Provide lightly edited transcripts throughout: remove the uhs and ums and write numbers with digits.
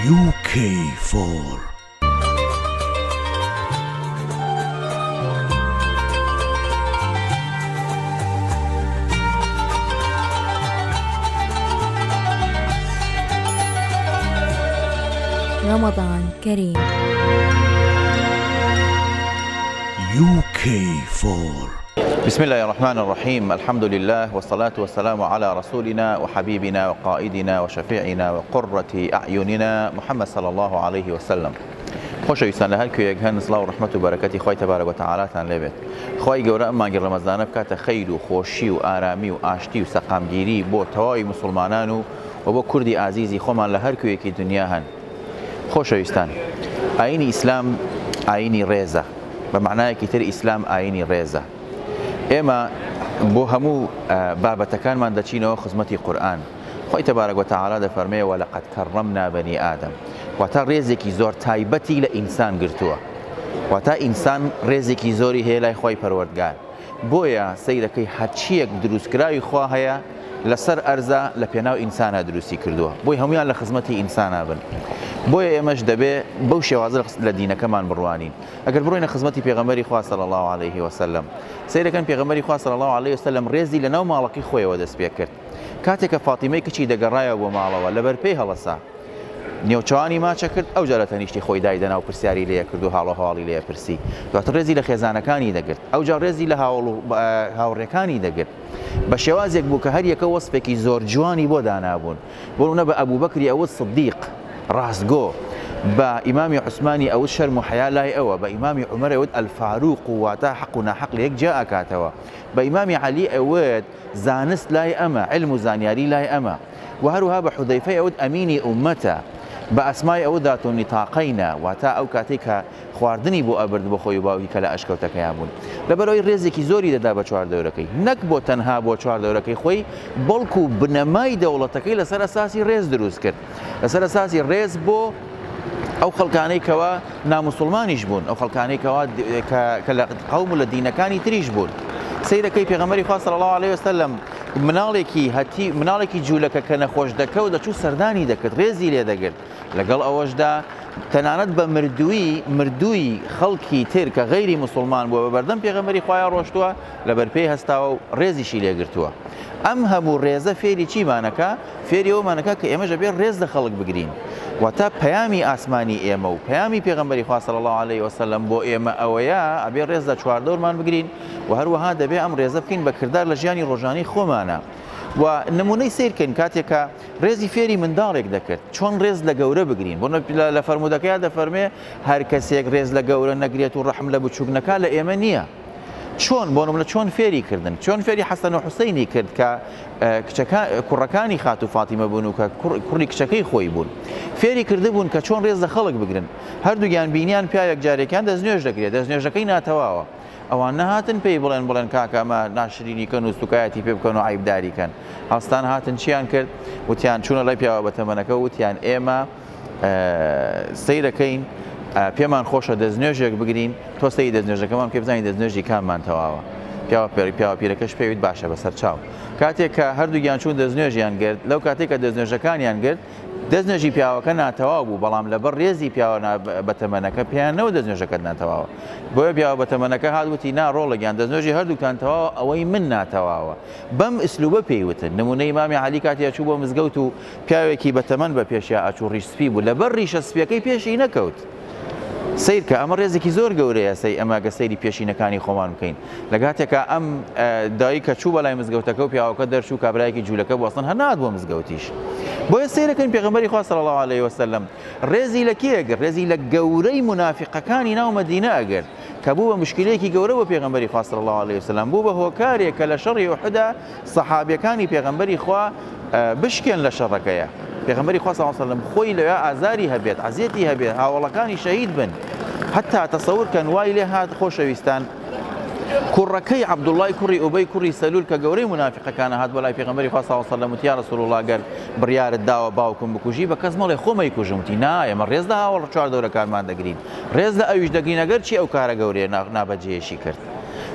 UK4. رمضان كريم. UK4. بسم الله الرحمن الرحيم الحمد لله والصلاة والسلام على رسولنا وحبيبنا وقائدنا وشفيعنا وقرة أعيننا محمد صلى الله عليه وسلم. خۆشەویستان لە هەر کوێیەک هەن سڵاو و ڕەحمەت و بەرەکەتی خوای تەبارەک وتەعالاتان لێ بێت. خوای گەورە ئەم مانگی ڕەمەزانە بکاتە خەیر و خۆشی و ئارامی و ئاشتی و سەقامگیری بۆ تەواوی موسوڵمانان و و بۆ کوردی ئازیزی خۆمان لە هەر کوێیەکی دنیا هەن. خۆشەویستان ئایینی ئیسلام ئایینی ڕێزە، بە مەعنایەکی تر ئیسلام ئایینی ڕێزە. ئێمە بۆ هەموو بابەتەکانمان دەچینەوە خزمەتی قورئان. خوای تبارک و تعالی دەفەرمێ ولقد کرمنا بنی آدم واتا ڕێزێکی زۆر تایبەتی لە ئینسان گرتووە واتا ئینسان ڕێزێکی زۆری هەیە لای خوای پەروەردگار بۆیە سەیرەکەی هەرچیەک دروستکراوی خوا هەیە لەسەر ئەرزا لە پێناو ئینسانا دروستی کردووە بۆی هەمویان لە خزمەتی ئینسانا بن بۆیە ئێمەش دەبێ بەو شێوازە لە دینەکەمان بڕوانین ئەگەر بڕۆینە خزمەتی پێغەمبەری خوا صلی الله علیه وسلم سەیرەکەن پێغەمبەری خوا صلی الله علیه وسلم ڕێزی لە ناو ماڵەکەی خۆیەوە دەست پێ کرد کاتێ کە فاتیمەی کچی دەگەڕایەوە بۆ ماڵەوە، لەبەر پێی هەڵەسا. نێوچەوانی ماچە کرد، ئەوجا لە تەنیشتی خۆی دایدەنا و پرسیاری لێ کرد و هاڵ و هەواڵی لێ پرسی. دواتر ڕێزی لە خێزانەکانی دەگرت. ئەوجا ڕێزی لە هاوەڵ و هاوڕێکانی دەگرت. بە شێوازێک بوو کە هەر یەکە وەسفێکی زۆر جوانی بۆ دانابوون. بۆ نموونە بە ئەبوبەکری ئەوت سدیق، ڕاستگۆ، بە ئیمامی عوسمانی ئەوت شەرم و حەیا لای ئەوە، بە ئیمامی عومەر ئەوت الفاروق واتە حەق و ناحەق لە یەک جیا ئەکاتەوە. بە ئیمامی عەلی ئەوت زانست لای ئەمە، عیلم و زانیاری لای ئەمە. وە هەروەها بە حوزەیفەی ئەوت ئەمینی ئوممەتە، بە ئەسمای ئەوت ذات النطاقینە، واتە ئەو کاتەی کە خواردنی بۆ ئەبرد بۆ خۆی و باوکی کە لە ئەشکەوتەکەیان بوون. لەبەرئەوەی ڕێزێکی زۆری دەدا بە چواردەورەکەی. نەک بۆ تەنها بۆ چواردەورەکەی خۆی، بەڵکو بنەمای دەوڵەتەکەی لەسەر ئەساسی ڕێز دروست کرد. لەسەر ئەساسی ڕێز بۆ ئەو خەڵکانەی کەوا ناموسڵمانیش بوون، ئەو خەڵکانەی کەوا کە لە قەوم و لە دینەکانی تریش بوون. سەیرەکەی پێغەمبەری خوا صلی الله علیه وسلم مناڵێکی هەتی مناڵێکی جوولەکە کە نەخۆش دەکەوت دەچوو سەردانی دەکرد، ڕێزی لێ دەگرت. لەگەڵ ئەوەشدا تەنانەت بە مردووی مردووی خەڵکی تر کە غەیری موسڵمان بووە بە بەردەم پێغەمبەری خوایە ڕۆشتووە لەبەر پێی هەستاوە و ڕێزیشی لێ گرتووە. ئەم هەموو ڕێزە فێری چیمانەکا؟ فێری ئەوەمان ئەکا کە ئێمەش ئەبێ ڕێز لە خەڵک بگرین. واتە پەیامی ئاسمانی ئێمە و پەیامی پێغەمبەری خوا صلی اللە علیە وسلم بۆ ئێمە ئەوەیە ئەبێ ڕێز لە چواردەورمان بگرین و هەروەها دەبێ ئەم ڕێزە بکەین بە کردار لە ژیانی ڕۆژانەی خۆمانا. و نمونەی سەیر کەین کاتێک کە ڕێزی فێری منداڵێک دەکرد چۆن ڕێز لە گەورە بگرین بۆ لە فەرموودەکەیا دەفەرمێ هەر کەسێک ڕێز لە گەورە نەگرێت و ڕەحم لە بچووک نەکا لە ئێمە نییە. چۆن بۆ نمونە چۆن فێری کردن چۆن فێری حەسەن و حوسەینی کرد کە کچەکە کوڕەکانی خاتوو فاتیمە بوون و کە کوڕی کچەکەی خۆی بوون فێری کردبوون کە چۆن ڕێز لە خەڵک بگرن هەردووگیان بینیان پیاوێک جارێکیان دەستنوێژ دەگرێت دەستنوێژەکەی ناتەواوە ئەوان نەهاتن پێی بڵێن بڵێن کاکە ئەمە ناشرینی کەن و سوکایەتی پێ بکەن و عیبداری کەن هەستان هاتن چیان کرد وتیان چوونە لای پیاوە بەتەمەنەکە وتیان ئێمە سەیرەکەین پێمان خۆشە دەستنوێژێک بگرین تۆ سەیری دەستنوێژەکەمان بکەی بزانین دەستنوێژی کاممان تەواوە پیاوە پێری پیاوە پیرەکەش پێویت باشە بەسەر چاو کاتێک کە هەردووکیان چوون دەستنوێژیان گرت لەو کاتێک کە دەستنوێژەکانیان گرت دەستنوێژی پیاوەکە ناتەواو بوو بەڵام لەبەر ڕێزی پیاوە بەتەمەنەکە پێیان نەوە دەستنوێژەکەت ناتەواوە بۆیە پیاوە بەتەمەنەکە هات وتی نا ڕۆڵە گیان دەستنوێژی هەردووکتان تەواوە ئەوەی من ناتەواوە بەم ئسلوبە پێی وتن نمونەی ئیمامی عەلی کاتێ چوو بۆ مزگەوت و پیاوێکی بەتەمەن بە پێشیا ئەچوو ڕیش سپی بوو لەبەر ڕیشە سپیەکەی پێشی نەکەوت سەیرکە ئەمە ڕێزێکی زۆر گەورەیە سەی ئەمە گە سەیری پێشینەکانی خۆمان بکەین لە کاتێکا ئەم دایکە چوو بەلای مزگەوتەکە و پیاوەکە دەرچوو کابرایەکی جوولەکە بوو ئەسڵەن هەر نەهات بۆ مزگەوتیش بۆیە سەیرەکەین پێغەمبەری خوا صلی الله علیه وسلم ڕێزی لە کێ ئەگرت ڕێزی لە گەورەی مونافیقەکانی ناو مەدینە ئەگرت کە بوو بە مشکلەیەکی گەورە بۆ پێغەمبەری خوا صلی الله علیه وسلم بوو بە هۆکارێک کە لە شەڕی ئوحدا سەحابیەکانی پێغەمبەری خوا بشکێن لە شەڕەکەیە پێغەمبەری خوا صلی اللە علیه وسلم خۆی لەوێ ئازاری هەبێت عەزیەتی هەبێت هاوەڵەکانی شەهید بن هەتا تەسەور کەن وای لێ هات خۆشەویستان کوڕەکەی عەبدوڵای کوڕی ئوبەی کوڕی سەلول کە گەورەی مونافیقەکانە هات بۆ لای پێغەمبەری خوا صلی اللە علیه وسلم وتی یا رسول الله گەر بڕیارت داوە باوکم بکوژی بە کەس مەڵێ خۆم ئەیکوژم وتی نا ئێمە ڕێز لە هاوەڵ چواردەورەکانمان دەگرین ڕێز لە ئەویش دەگرین ئەگەر چی ئەو کارە گەورەیە نابەجێیەشی کرد.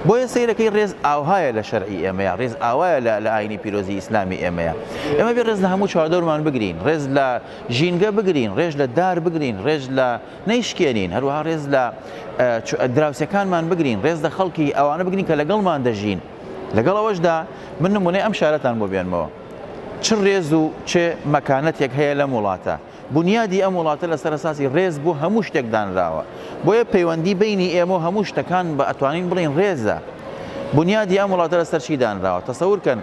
بۆیە سەیرەکەی ڕێز ئاوهایە لە شەرعی ئێمەیە، ڕێز ئاوایە لە لە ئاینی پیرۆزی ئیسلامی ئێمەیە. ئێمە بێ ڕێز لە هەموو چواردەورمان بگرین، ڕێز لە ژینگە بگرین، ڕێز لە دار بگرین، ڕێز لە نەیشکێنین، هەروەها ڕێز لە دراوسێکانمان بگرین، ڕێز لە خەڵکی ئەوانە بگرین کە لەگەڵمان دەژین. لەگەڵ ئەوەشدا من نمونەی ئەم شارەتان بۆ بێنمەوە. چ ڕێز و چ مەکانەتێک هەیە لەم وڵاتە. بونیادی ئەم وڵاتە لەسەر ئەساسی ڕێز بۆ هەموو شتێک دانراوە. بۆیە پەیوەندی بەینی ئێمە و هەموو شتەکان بە ئەتوانین بڵێین ڕێزە. بونیادی ئەم وڵاتە لەسەر چی دانراوە؟ تەسەور کەن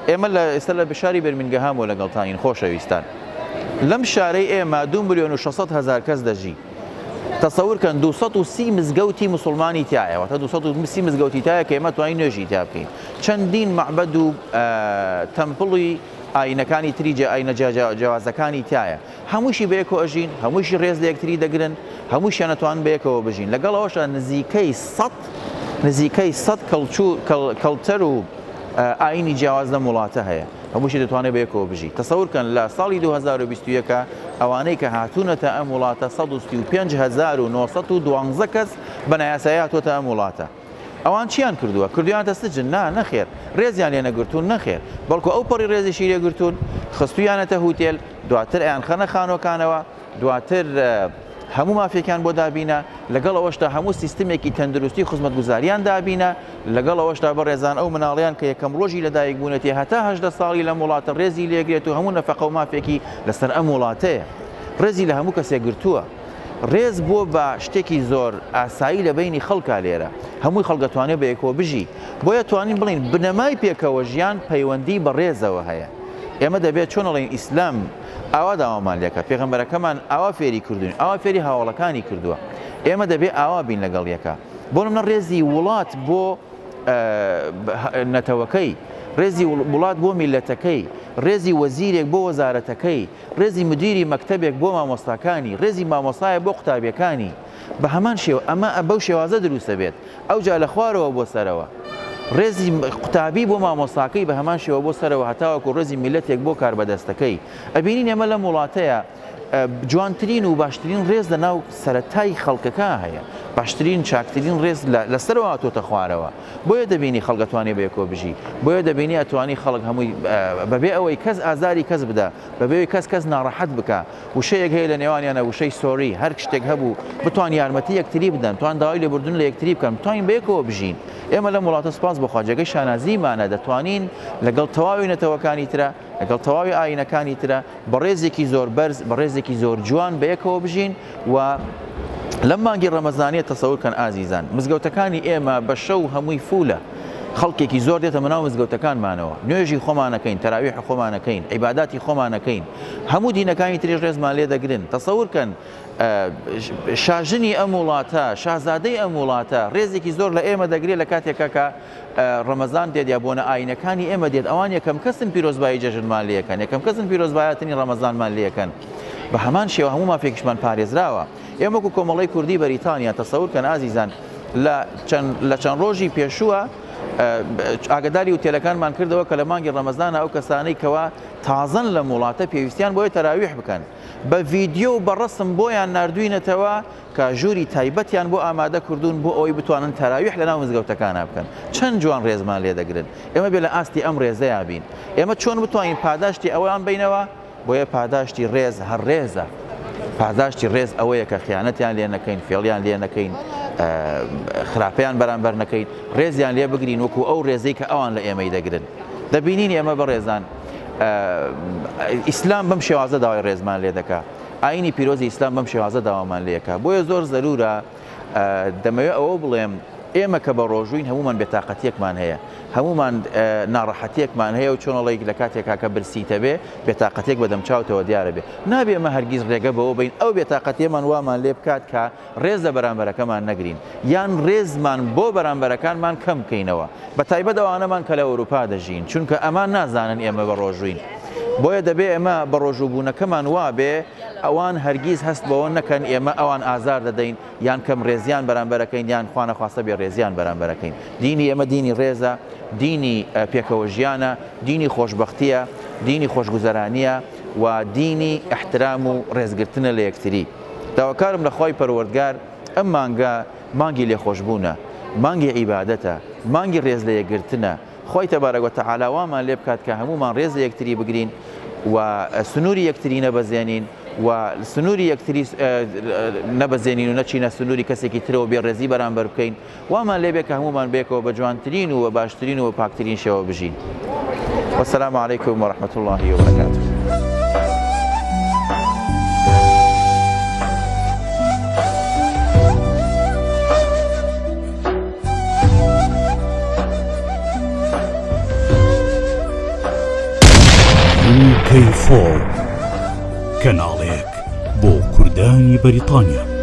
ئێمە لە ئێستا لە شاری بێرمینگەهام و لەگەڵتانین خۆشەویستان. لەم شارەی ئێمە 2,600,000 کەس دەژی. تەسەور کەن 230 مزگەوتی موسڵمانی تیایە، واتە 230 مزگەوتی تایە کە ئێمە توانین نوێژی تیا بکەین. چەندین مەعبەد و temple ی ئاینەکانی تری جا ئاینە جیاوازەکانی تیایە هەمووشی بەیەکەوە ئەژین هەمووشی ڕێز لە یەکتری دەگرن هەمووشیان ئەتوانن بەیەکەوە بژین لەگەڵ ئەوەشا نزیکەی سەد نزیکەی سەد culture و ئاینی جیاواز لەم وڵاتە هەیە هەمووشی دەتوانێت بەیەکەوە بژی تەسەور کەن لە ساڵی 2021 ئەوانەی کە هاتوونەتە ئەم وڵاتە 135912 کەس بە نایاسایی هاتووەتە ئەم وڵاتە ئەوان چیان کردووە؟ کردویانتە سجن؟ نا، نەخێر. ڕێزیان لێ نەگرتوون؟ نەخێر. بەڵکو ئەو پەڕی ڕێزیشی لێ گرتوون، خستویانەتە هوتێل، دواتر ئەیانخەنە خانوەکانەوە، دواتر هەموو مافێکیان بۆ دابینە، لەگەڵ ئەوەشدا هەموو سیستمێکی تەندروستی و خزمەتگوزاریان دابینە، لەگەڵ ئەوەشدا بەڕێزان ئەو مناڵەیان کە یەکەم ڕۆژی لەدایک بوونەتی هەتا 18 ساڵی لەم وڵاتە ڕێزی لێگرێت و هەموو نەفەقە و مافێکی لەسەر ئەم وڵاتەیە. ڕێزی لە هەموو کەسێک گرتووە. ڕێز بووە بە شتێکی زۆر ئاسایی لە بەینی خەڵکا لێرە هەمووی خەڵک دەتوانێت بەیەکەوە بژی بۆیە توانین بڵێین بنەمای پێکەوە ژیان پەیوەندی بە ڕێزەوە هەیە ئێمە دەبێت چۆن ئەڵێین ئیسلام ئاوا داوامان لێکە پێغەمبەرەکەمان ئاوا فێری کردوین ئاوا فێری هاوەڵەکانی کردووە ئێمە دەبێت ئاوا بین لەگەڵ یەکە بۆ نمونە ڕێزی وڵات بۆ نەتەوەکەی ڕێزی وڵات بۆ میلەتەکەی ڕێزی وەزیرێک بۆ وەزارەتەکەی ڕێزی مدیری مەکتەبێک بۆ مامۆستاکانی، ڕێزی مامۆستایە بۆ قوتابیەکانی، بە هەمان شێوە ئەمە بەو شێوازە دروست دەبێت، ئەوجا لە خوارەوە بۆ سەرەوە، ڕێزی قوتابی بۆ مامۆستاکەی بە هەمان شێوە بۆ سەرەوە هەتاوەکو ڕێزی میللەتێک بۆ کاربەدەستەکەی. ئەبینین ئێمە لەم وڵاتەیا جوانترین و باشترین ڕێز لە ناو سەرەتای خەڵکەکە هەیە، باشترین چاکترین ڕێز لە سەرەوە هاتۆتە خوارەوە. بۆیە دەبینی خەڵک ئەتوانێ بەیەکەوە بژی، بۆیە دەبینی ئەتوانی خەڵک هەمووی بەبێ ئەوەی کەس ئازاری کەس بدا، بەبێ ئەوەی کەس کەس ناڕەحەت بکا، وشەیەک هەیە لە نێوانیانا وشەی sorry، هەر شتێک هەبوو بتوان یارمەتی یەکتری بدەن، بتوان داوای لێبوردن لە یەکتری بکەن، بتوانین بەیەکەوە بژین. ئێمە لەم وڵاتە سوپاس بۆ خوا جێگەی شانازیمانە دەتوانین لەگەڵ تەواوی نەتەوەکانی ترا، لەگەڵ تەواوی ئایینەکانی ترا بە ڕێزێکی زۆر بەرز، بە ڕێزێکی زۆر جوان بەیەکەوە بژین و لەم مانگی ڕەمەزانیە تەسەور کەن ئازیزان مزگەوتەکانی ئێمە بە شەو هەمووی full ە خەڵکێکی زۆر دێتە مناو مزگەوتەکانمانەوە نوێژی خۆمانەکەین تەراویح خۆمانەکەین عیباداتی خۆمانەکەین هەموو دینەکانی تریش ڕێزمان لێ دەگرن تەسەور کەن شاژنی ئەم وڵاتە شازادەی ئەم وڵاتە ڕێزێکی زۆر لە ئێمە دەگرێت لە کاتێکا کە ڕەمەزان دێت یا بۆنە ئاینەکانی ئێمە دێت ئەوان یەکەم کەسن پیرۆزبایی جەژنمان لێکەن یەکەم کەسن پیرۆزبایەتنی ڕەمەزانمان لێکەن بە هەمان شێوە هەموو مافێکیشمان پارێزراوە ئێمە وەکو کۆمەڵەی کوردی بەریتانیا تەسەور کەن ئازیزان لە چەند لە چەند ڕۆژی پێشووە ئاگداری وتێلەکانمان کردەوە کە لە مانگی ڕەمەزانە ئەو کەسانەی کەوا تازەن لەم وڵاتە پێویستیان بۆیە تەراویح بکەن بە ڤیدیۆ و بە ڕەسم بۆیان ناردوینەتەوە کە ژووری تایبەتیان بۆ ئامادە کردوون بۆ ئەوەی بتوانن تەراویح لەناو مزگەوتەکانا بکەن. چەند جوان ڕێزمان لێ دەگرن. ئێمە بێ لە ئاستی ئەم ڕێزەیا بین. ئێمە چۆن بتوانین پاداشتی ئەوان بەینەوە؟ بۆیە پاداشتی ڕێز هەر ڕێزە. پاداشتی ڕێز ئەوەیە کە خیانەتیان لێ نەکەین، فێڵیان لێ نەکەین، خراپەیان بەرامبەر نەکەین، ڕێزیان لێ بگرین وەکو ئەو ڕێزەی کە ئەوان لە ئێمەی دەگرن. دەبینین ئێمە بەڕێزان ئیسلام بەم شێوازە داوای ڕێزمان لێ دەکا. ئاینی پیرۆزی ئیسلام بەم شێوازە داوامان لێکا بۆیە زۆر زەرورە دەمەوێت ئەوە بڵێم ئێمە کە بە ڕۆژووین هەمومان بێتاقەتیەکمان هەیە هەمومان ناڕەحەتیەکمان هەیە و چۆنەڵێک لە کاتێکا کە برسیتە بێ بێتاقەتێک بەدەم چاوتەوە دیارە بێ نابێ ئێمە هەرگیز ڕێگە بەوە بین ئەو بێتاقەتیەمان وامان لێ بکات کە ڕێز لە بەرامبەرەکەمان نەگرین یان ڕێزمان بۆ بەرامبەرەکانمان کەم بکەینەوە بە تایبەت ئەوانەمان کە لە ئەوروپا دەژین چونکە ئەمان نازانن ئێمە بە ڕۆژووین بۆیە دەبێ ئێمە بە ڕۆژووبوونەکەمان وابێ ئەوان هەرگیز هەست بەوە نەکەن ئێمە ئەوان ئازار دەدەین یان کەم ڕێزیان بەرامبەرەکەین یان خوانەخواستە بێ ڕێزیان بەرامبەرەکەین دینی ئێمە دینی ڕێزە دینی پێکەوە ژیانە دینی خۆشبەختیە دینی خۆشگوزەرانیە و دینی ئیحترام و ڕێزگرتنە لە یەکتری. داواکارم لە خوای پەروەردگار ئەم مانگە مانگی لێخۆشبوونە مانگی عیبادەتە، مانگی ڕێز لە یەکگرتنە، خوای تبارک و تعالی وامان لێ بکات کە هەموومان ڕێز لە یەکتری بگرین و سنووری یەکتری نەبەزێنین و سنووری یەکتری نەبەزێنین و نەچینە سنووری کەسێکی ترەوە بێ ڕێزی بەرامبەر بکەین وامان لێ بێ کە هەموومان بێکەوە بە جوانترین و بە باشترین و بە پاکترین شێوە بژین. والسلام علیکم ورحمة الله وبرکاته. UK4 کەناڵێک بۆ کوردانی بەریتانیا.